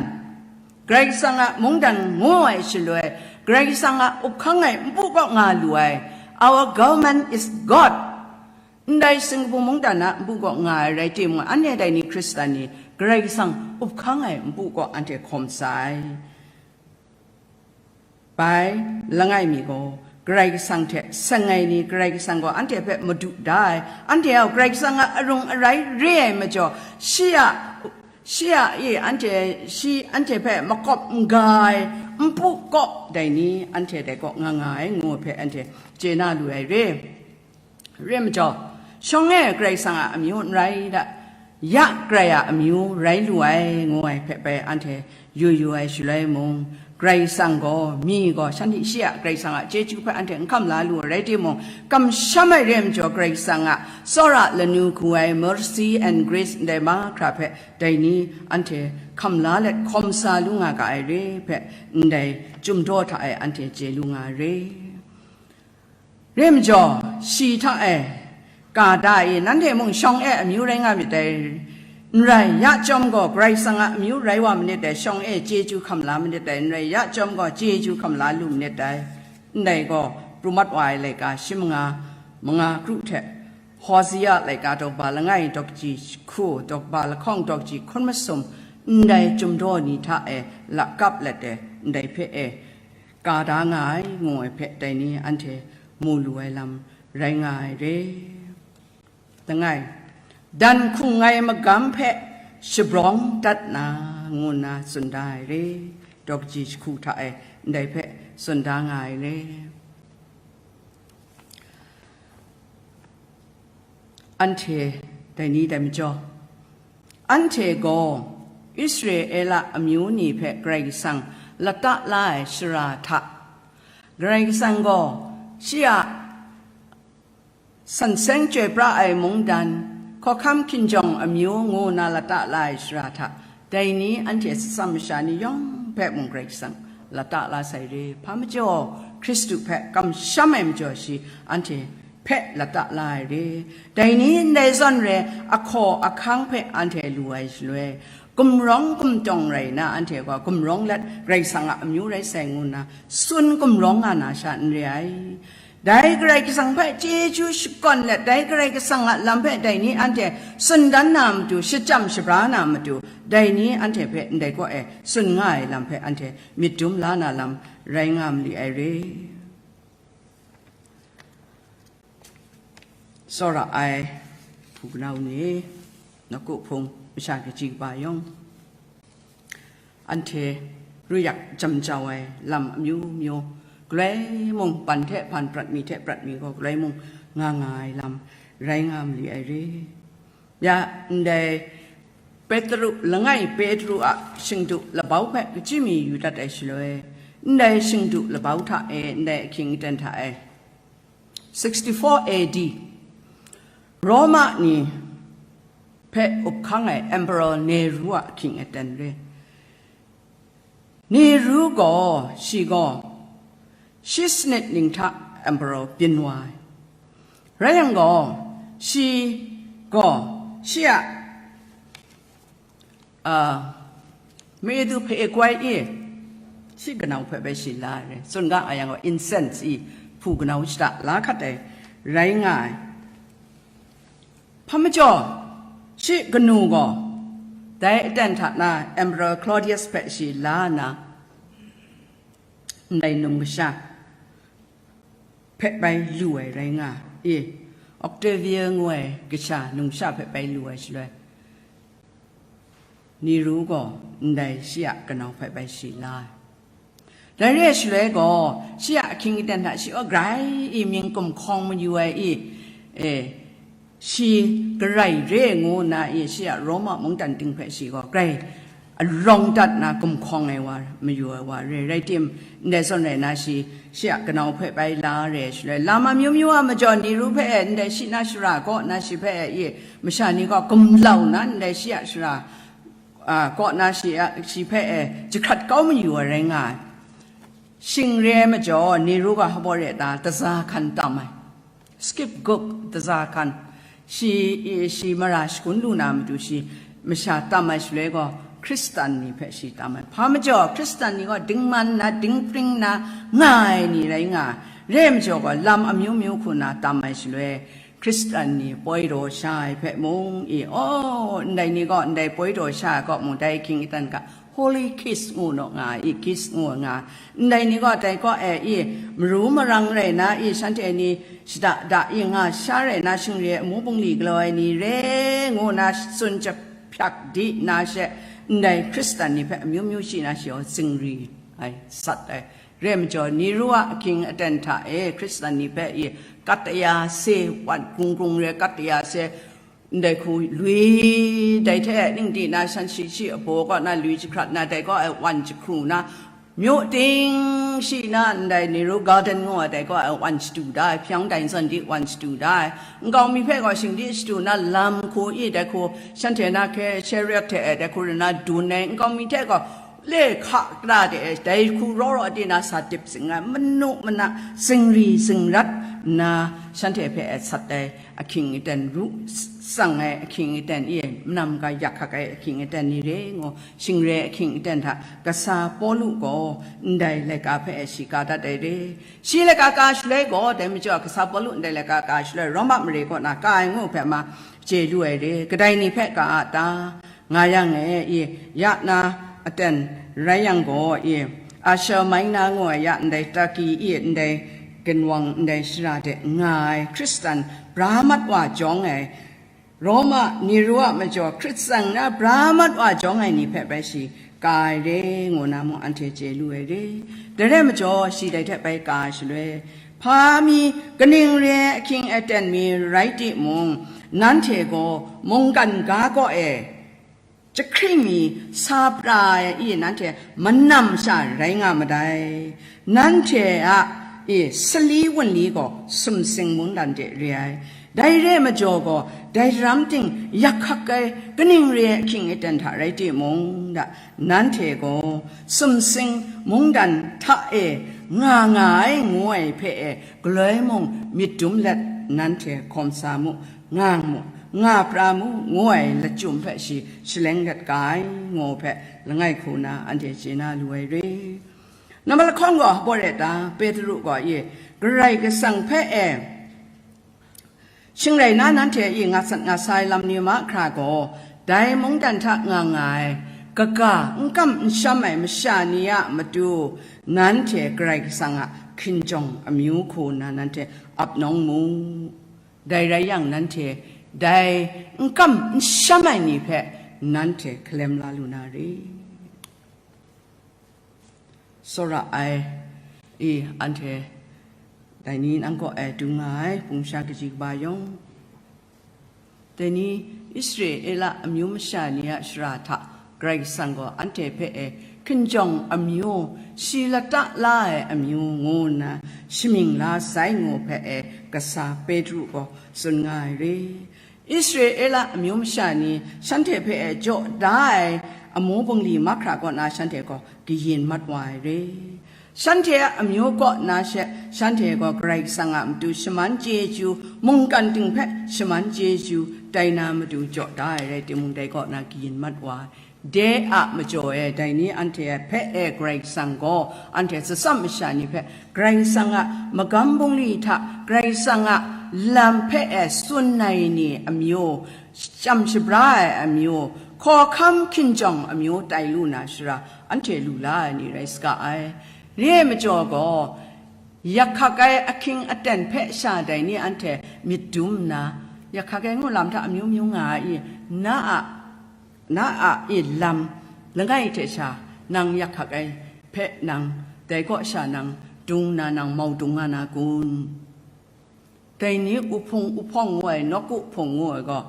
Karai Kasang a mungdan ngu ai shaloi, Karai Kasang a up hkang ai npu kaw nga lu ai, our government is God. Ndai Singkapu mungdan a npu kaw nga ai rai timung, anhte dai ni Hkristan ni Karai Kasang up hkang ai npu kaw anhte hkawm sai. Bai, langai mi gaw, Karai Kasang hte seng ai ni, Karai Kasang gaw anhte hpe madu da ai, anhte gaw Karai Kasang a arung arai re ai majaw, shi a, shi a e anhte, shi anhte hpe makawp n ga ai npu kaw dai ni, anhte dai kaw nga nga ai, ngu hpe anhte chye na lu ai re. Re majaw, shawng e Karai Kasang a amyu n rai da, ya Karai a amyu rai lu ai, ngu ai hpe bai anhte yu yu ai shaloi mung, Karai Kasang gaw, mi gaw shanhte shi a Karai Kasang a chyeju hpe anhte n hkam la lu ai rai timung, kamsham ai re majaw, Karai Kasang a tsawra lanu hku ai mercy and grace ndai mahkra hpe dai ni anhte hkam la let hkawm sa lu nga ga ai re hpe, ndai Chyum daw hta e anhte chye lu nga ai re. Re majaw, shi hta e, ga da e, nanhte mung shawng e amyu rai nga myit dai, n rai, ya chyawm gaw, Karai Kasang a amyu rai wa manit dai, shawng e chyeju hkam la manit dai, n rai, ya chyawm gaw, chyeju hkam la lu manit dai. Ndai gaw, pru mat wa ai laika shi manga, manga kru hte, Hosea laika daw kaba langai daw kaji hku, daw kaba lahkawng daw kaji hkun masum, ndai Chyum daw ni hta e lakap let ai, ndai hpe e, ka da nga ai, ngu ai hpe, dai ni anhte mu lu ai lam rai nga ai re. Langai, dan hkung ai magam hpe shabrawng dat na, ngu nna tsun da ai re. Daw kaji jahku hta e ndai hpe tsun da nga ai re. Anhte dai ni dai majaw, anhte gaw Israela amyu ni hpe Karai Kasang lata la ai shara hta, Karai Kasang gaw shi a san seng chyoi pra ai mungdan, hkawhkam hkinjawng amyu ngu na lata la ai shara hta, dai ni anhte atsam masha ni yawng hpe mung Karai Kasang lata la sai re. Hpa majaw, Hkristu hpe kamsham ai majaw shi anhte hpe lata la ai re. Dai ni ndai zawn re, ahkaw ahkang hpe anhte lu ai shaloi, gumrawng gumtawng rai na anhte gaw gumrawng let Karai Kasang a amyu rai sai ngu nna tsun gumrawng nga na sha n re ai. Dai Karai Kasang hpe chyeju shakawn let, dai Karai Kasang a lam hpe dai ni anhte tsun dan na matu, shachyam shabra na matu, dai ni anhte hpe ndai kaw e tsun nga ai lam hpe anhte myit dum la na lam rai nga mali ai re. Tsawra ai hpu kanau ni, nawku hpung masha kaji kaba yawng, anhte ruyak jam jau ai lam amyu myu, galoi mung ban hte ban, prat mi hte prat mi gaw galoi mung nga nga ai lam rai nga mali ai re. Ya, ndai Petru, langai Petru a shingdu labau hpe kaji mi yu dat ai shaloi, ndai shingdu labau hta e, ndai ahkying aten hta e, sixty-four A D, Roma ni hpe up hkang ai Emperor Nero a ahkying aten re. Nero gaw, shi gaw, shi sanit ning hta Emperor byin wa ai. Rai yang gaw, shi gaw, shi a, a, madu hpe e kwai i, shi kanau hpe bai shi la ai re. Tsun ga a yang gaw, incense i hpu kanau shada la hkat ai rai nga ai. Hpa majaw, shi kanu gaw, dai aten hta na Emperor Claudius hpe shi la nna, ndai num kasha hpe bai lu ai rai nga i, Octavia ngu ai kasha numsha hpe bai lu ai shaloi, Nero gaw ndai shi a kanau hpe bai shi la ai. Dai re ai shaloi gaw, shi a ahkying aten hta shi gaw grai i mying gumhkawng mayu ai i, e, shi garai re ngu nna i, shi a Roma mungdan ting hpe shi gaw grai alawng dat na gumhkawng ai wa, mayu ai wa re. Rai tim, ndai zawn rai na shi, shi a kanau hpe bai la re ai shaloi, lam amyu myu a majaw Nero hpe e ndai shi na shara kaw na shi hpe e i, masha ni gaw gumlau na ndai shi a shara, a, kaw na shi a, shi hpe e jahkrat kau mayu ai rai nga ai. Shing re ai majaw, Nero gaw hpa baw re ta, taza hkan tam ai. Scapegoat, taza hkan. Shi, shi mara shagun lu na matu shi masha tam ai shaloi gaw, Hkristan ni hpe shi tam ai. Hpa majaw, Hkristan ni gaw dingman na, dingpring na nga ai ni rai nga ai. Re ai majaw gaw, lam amyu myu hku na tam ai shaloi, Hkristan ni poi daw sha ai hpe mung i, aw, ndai ni gaw ndai poi daw sha ai kaw mung, dai ahkying aten ga, Holy Kiss ngu naw nga ai, i, kiss ngu nga ai. Ndai ni gaw dai kaw e i, maru marang rai na i, shanhte ni shada da i nga sha rai na, shingre amu bungli galaw ai ni re ngu na tsun jahpyak di na she, ndai Hkristan ni hpe amyu myu shi na shi gaw zingri ai, sat ai. Re ai majaw, Nero a ahkying aten hta e Hkristan ni hpe i, kat aya se, wan, grung grung re kat aya se, ndai hku lui, dai hte ning di na shan shi shi abaw kaw na lui jahkrat na, dai kaw e wan jahkru na, myu ting shi na, ndai Nero Garden ngu ai dai kaw e wan shadu da ai, hpyang dai zawn di wan shadu da ai. Nkau mi hpe gaw shingdi shadu na, lam hku i, dai hku shanhte na hke chariot hte e dai hku rai na dun ai, nkau mi hte gaw le hka kra de e, dai hku raw raw di na sa dip zing ai, manu mana zingri zingrat nna shanhte hpe e sat ai ahkying aten ru, tsang ai ahkying aten i, manam ga yak hkak ai ahkying aten ni re ngu, shingre ahkying aten hta kasa Pawlu gaw ndai laika hpe e shi ka dat ai re. Shi laika ka shaloi gaw, dai majaw kasa Pawlu ndai laika ka shaloi Roma mare kaw na ka ai ngu hpe ma chye lu ai re. Kadai ni hpe ka a ta? Nga yang e i, ya na aten rai yang gaw i, Asia Minor ngu ai ya ndai Turkey i, ndai ginwang ndai shara de nga ai Hkristan bra mat wa jawng ai, Roma Nero a majaw hkrit tsang na bra mat wa jawng ai ni hpe bai shi ka ai re, ngu na mung anhte chye lu ai re. Dai rai majaw, shi dai hte bai ka ai shaloi, hpa mi, kaning re ai ahkying aten mi rai timung, nanhte gaw mungkan ga kaw e jahkring mi sa pra ai i, nanhte manam sha rai nga madai. Nanhte a i, sali wunli gaw sumsing mungdan de re ai. Dai re ai majaw gaw, dai daram ting yak hkak ai kaning re ai ahkying aten hta rai timung, da, nanhte gaw sumsing mungdan hta e nga nga ai ngu ai hpe e galoi mung myit dum let nanhte hkawm sa mu, nga mu, nga pra mu ngu ai lachyum hpe shi shaleng gat ga ai ngu hpe langai hku na anhte chye na lu ai re. Nambat lahkawng gaw hpa re ta? Petru gaw i Karai Kasang hpe e shing rai na nanhte i nga sat nga sa ai lam ni mahkra gaw, dai mungdan hta nga nga ai, kaga n kam n sham ai masha ni a matu, nanhte Karai Kasang a hkinjawng amyu hku nna nanhte ap nawng mu. Dai rai yang, nanhte dai n kam n sham ai ni hpe nanhte hkalem la lu na re. Tsawra ai i anhte dai ni nang kaw e dung nga ai, pungsha kaji kaba yawng. Dai ni Israela amyu masha ni a shara hta Karai Kasang gaw anhte hpe e hkinjawng amyu, shi lata la ai amyu ngu nna shamying la sai ngu hpe e kasa Petru gaw tsun nga ai re. Israela amyu masha ni shanhte hpe e jaw da ai amu bungli mahkra kaw na shanhte gaw kayin mat wa ai re. Shanhte a amyu kaw na she, shanhte gaw Karai Kasang a matu shaman chyeju, mungkan ting hpe shaman chyeju tai na matu jaw da ai rai timung, dai kaw na kayin mat wa ai. De a majaw e, dai ni anhte hpe e Karai Kasang gaw anhte tsatsam masha ni hpe Karai Kasang a magam bungli hta Karai Kasang a lam hpe e tsun ai ni amyu, chyam shabra ai amyu, hkawhkam hkinjawng amyu tai lu na shara, anhte lu la ai ni rai saga ai. Re ai majaw gaw, yak hkak ai ahkying aten hpe sha dai ni anhte myit dum nna, yak hkak ai ngu lam hta amyu myu nga ai i, na a, na a i lam langai hte sha nang yak hkak ai hpe nang dai kaw sha nang dung nna nang mau dung nga na kun? Dai ni uhpung uhpawng ngu ai, nawku hpung ngu ai gaw,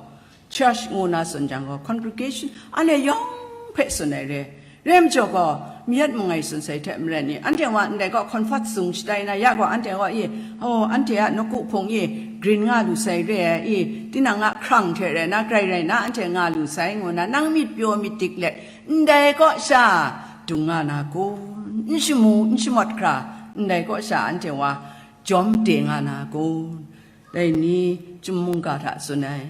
church ngu na tsun jang gaw, congregation, anhte yawng hpe tsun ai re. Re ai majaw gaw, mayat mangai tsun sai hte maren ni, anhte wa ndai gaw comfort zone shatai na ya gaw, anhte gaw i, oh, anhte a nawku hpung i grin nga lu sai re ai i, tinang a hkrang hte rai na, grai rai na, anhte nga lu sai ngu na, nang myit pyaw myit dik let, ndai kaw sha dung nga na kun? N shamu, n shamawt hkra, ndai kaw sha anhte wa jawm de nga na kun? Dai ni chyum mungga hta tsun ai,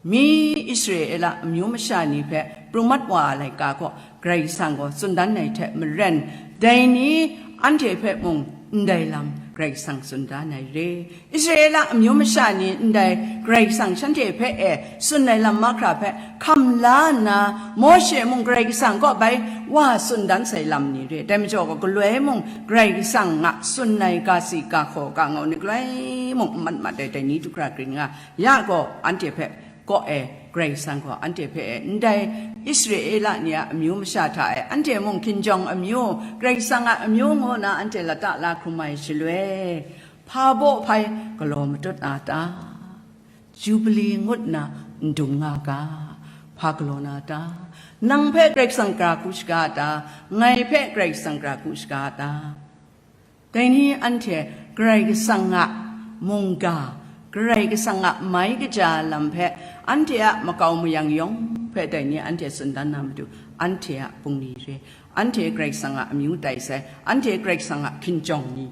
mi Israela amyu masha ni hpe pru mat wa ai laika gaw Karai Kasang gaw tsun dan ai hte maren, dai ni anhte hpe mung ndai lam Karai Kasang tsun dan ai re. Israela amyu masha ni ndai Karai Kasang shanhte hpe e tsun ai lam mahkra hpe hkam la nna, Mawshe mung Karai Kasang kaw bai wa tsun dan sai lam ni re. Dai majaw gaw, galoi mung Karai Kasang a tsun ai ga si ga hkaw ga ngau ni galoi mung n mat mat ai dai ni du hkra grin nga ya gaw, anhte hpe kaw e Karai Kasang gaw anhte hpe e ndai Israela ni a amyu masha hta e anhte mung hkinjawng amyu, Karai Kasang a amyu ngu na anhte lata la hkrum ai shaloi, hpa baw hpai galaw matut na ta? Jubili ngut na n dung nga ga, hpa galaw na ta? Nang hpe Karai Kasang gara hku shaga ta? Ngai hpe Karai Kasang gara hku shaga ta? Dai ni anhte Karai Kasang a mungga, Karai Kasang a mai kaja lam hpe, anhte a makau mayang yawng hpe dai ni anhte tsun dan na matu, anhte a bungli re, anhte Karai Kasang a amyu tai sai, anhte Karai Kasang a hkinjawng ni,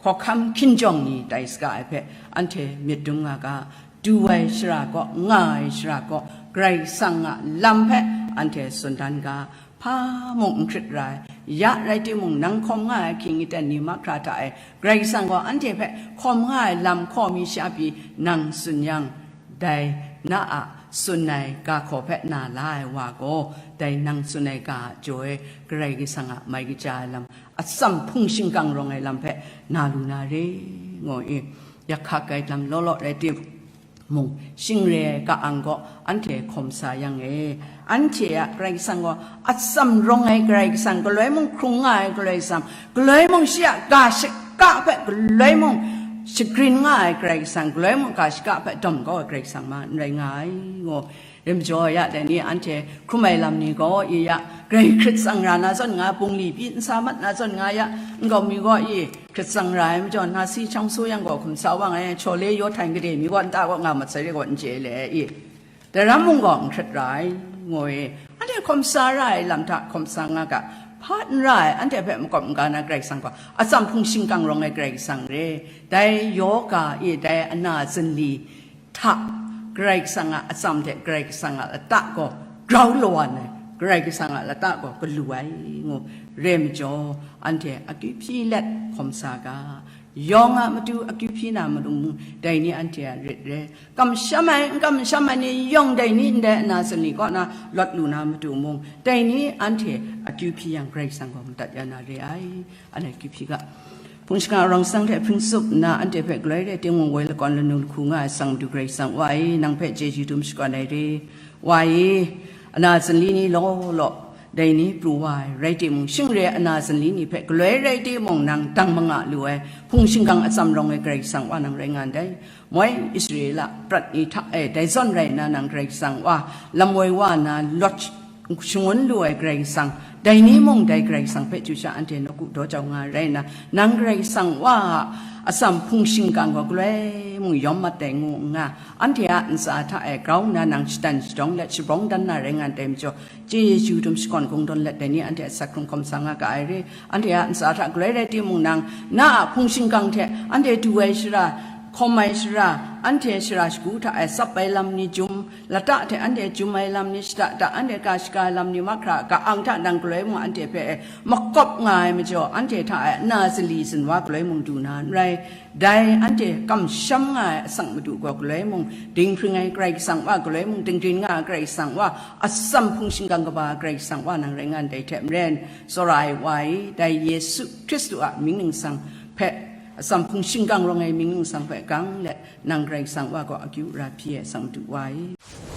hkawhkam hkinjawng ni tai saga ai hpe, anhte myit dum nga ga, du ai shara kaw, nga ai shara kaw, Karai Kasang a lam hpe anhte tsun dan ga, hpa mung n hkrit ra ai. Ya rai timung, nang hkawm nga ai ahkying aten ni mahkra hta e, Karai Kasang gaw anhte hpe hkawm nga ai lam hkaw mi sha pyi nang tsun yang, dai na a tsun ai ga hkaw hpe na la ai wa gaw, dai nang tsun ai ga a jaw e Karai Kasang a mai kaja ai lam, atsam hpung shingkang rawng ai lam hpe na lu na re, ngu i, yak hkak ai lam law law rai tim, mung, shing re ai ka-ang gaw anhte hkawm sa yang e, anhte a Karai Kasang gaw atsam rawng ai Karai Kasang, galoi mung hkrung nga ai Karai Kasang, galoi mung shi a ga shaka hpe galoi mung shagrin nga ai Karai Kasang, galoi mung ga shaka hpe dawm kau ai Karai Kasang ma n rai nga ai, ngu. Rim jaw ya dai ni anhte hkrum ai lam ni gaw i ya, grai hkrit tsang ra na zawn nga, bungli pyi n sa mat na zawn nga ya, nkau mi gaw i, hkrit tsang ra ai majaw, na si chyang su yang gaw hkum sa wang ai, chawle yaw htain gade mi gaw nta gaw nga mat sai re gaw n chye le i, daram mung gaw n hkrit ra ai, ngu i, anhte hkawm sa ra ai lam hta hkawm sa nga ga, hpa n ra ai, anhte hpe makawp n ga na Karai Kasang gaw, atsam hpung shingkang rawng ai Karai Kasang re. Dai yoga e, dai ana zinli hta, Karai Kasang a atsam hte Karai Kasang a lata gaw grau lawan ai, Karai Kasang a lata gaw galu ai ngu re majaw, anhte akyu hpyi let hkawm sa ga, yawng a matu akyu hpyi na matu mung, dai ni anhte a rit re. Kamsham ai, n kamsham ai ni yawng dai ni ndai ana zinli kaw na lawt lu na matu mung, dai ni anhte akyu hpyi yang Karai Kasang gaw madat ya na re ai. Anhte akyu hpyi ga. Hpung shingkang rau san hte hpring tsup nna anhte hpe galoi rai timung, woi lakawn lanu lahku nga ai Sang Madu Karai Kasang Wa e, nang hpe chyeju dum shakawn ai re. Wa e, ana zinli ni law law, dai ni pru wa ai rai timung, shing re ai ana zinli ni hpe galoi rai timung, nang dang manga lu ai hpung shingkang atsam rawng ai Karai Kasang Wa nang rai nga ndai. Moi Israela prat ni hta e dai zawn rai nna nang Karai Kasang Wa, lam woi wa na lawt shangun lu ai Karai Kasang, dai ni mung dai Karai Kasang hpe chyu sha anhte nawku daw jau nga ai rai nna, nang Karai Kasang Wa a atsam hpung shingkang gaw galoi mung yawm mat ai ngu n nga, anhte a ntsa hta e grau nna nang shadan shadawng let shabrawng dan na rai nga ndai majaw, chyeju dum shakawn kungdawn let dai ni anhte a sat hkrung hkawm sa nga ga ai re. Anhte a ntsa hta galoi rai timung nang, na a hpung shingkang hte anhte du ai shara, hkawm ai shara, anhte shara shagu hta e tsap ai lam ni jum, lata hte anhte jum ai lam ni, shada da anhte ka shaga ai lam ni, mahkra ka-ang hta nang galoi mung anhte hpe e makawp nga ai majaw, anhte hta e na zinli zinwa galoi mung du na n rai. Dai anhte kamsham nga ai Asak Madu gaw galoi mung dinghpring ai, Karai Kasang Wa galoi mung dinghpring nga ai, Karai Kasang Wa, atsam hpung shingkang kaba Karai Kasang Wa nang rai nga ndai hte maren, tsawra ai Wa e, dai Yesu Hkristu a mying ningsang hpe, atsam hpung shingkang rawng ai mying ningsang hpe gang let, nang Karai Kasang Wa gaw akyu ra hpyi ai, Asak Madu Wa e.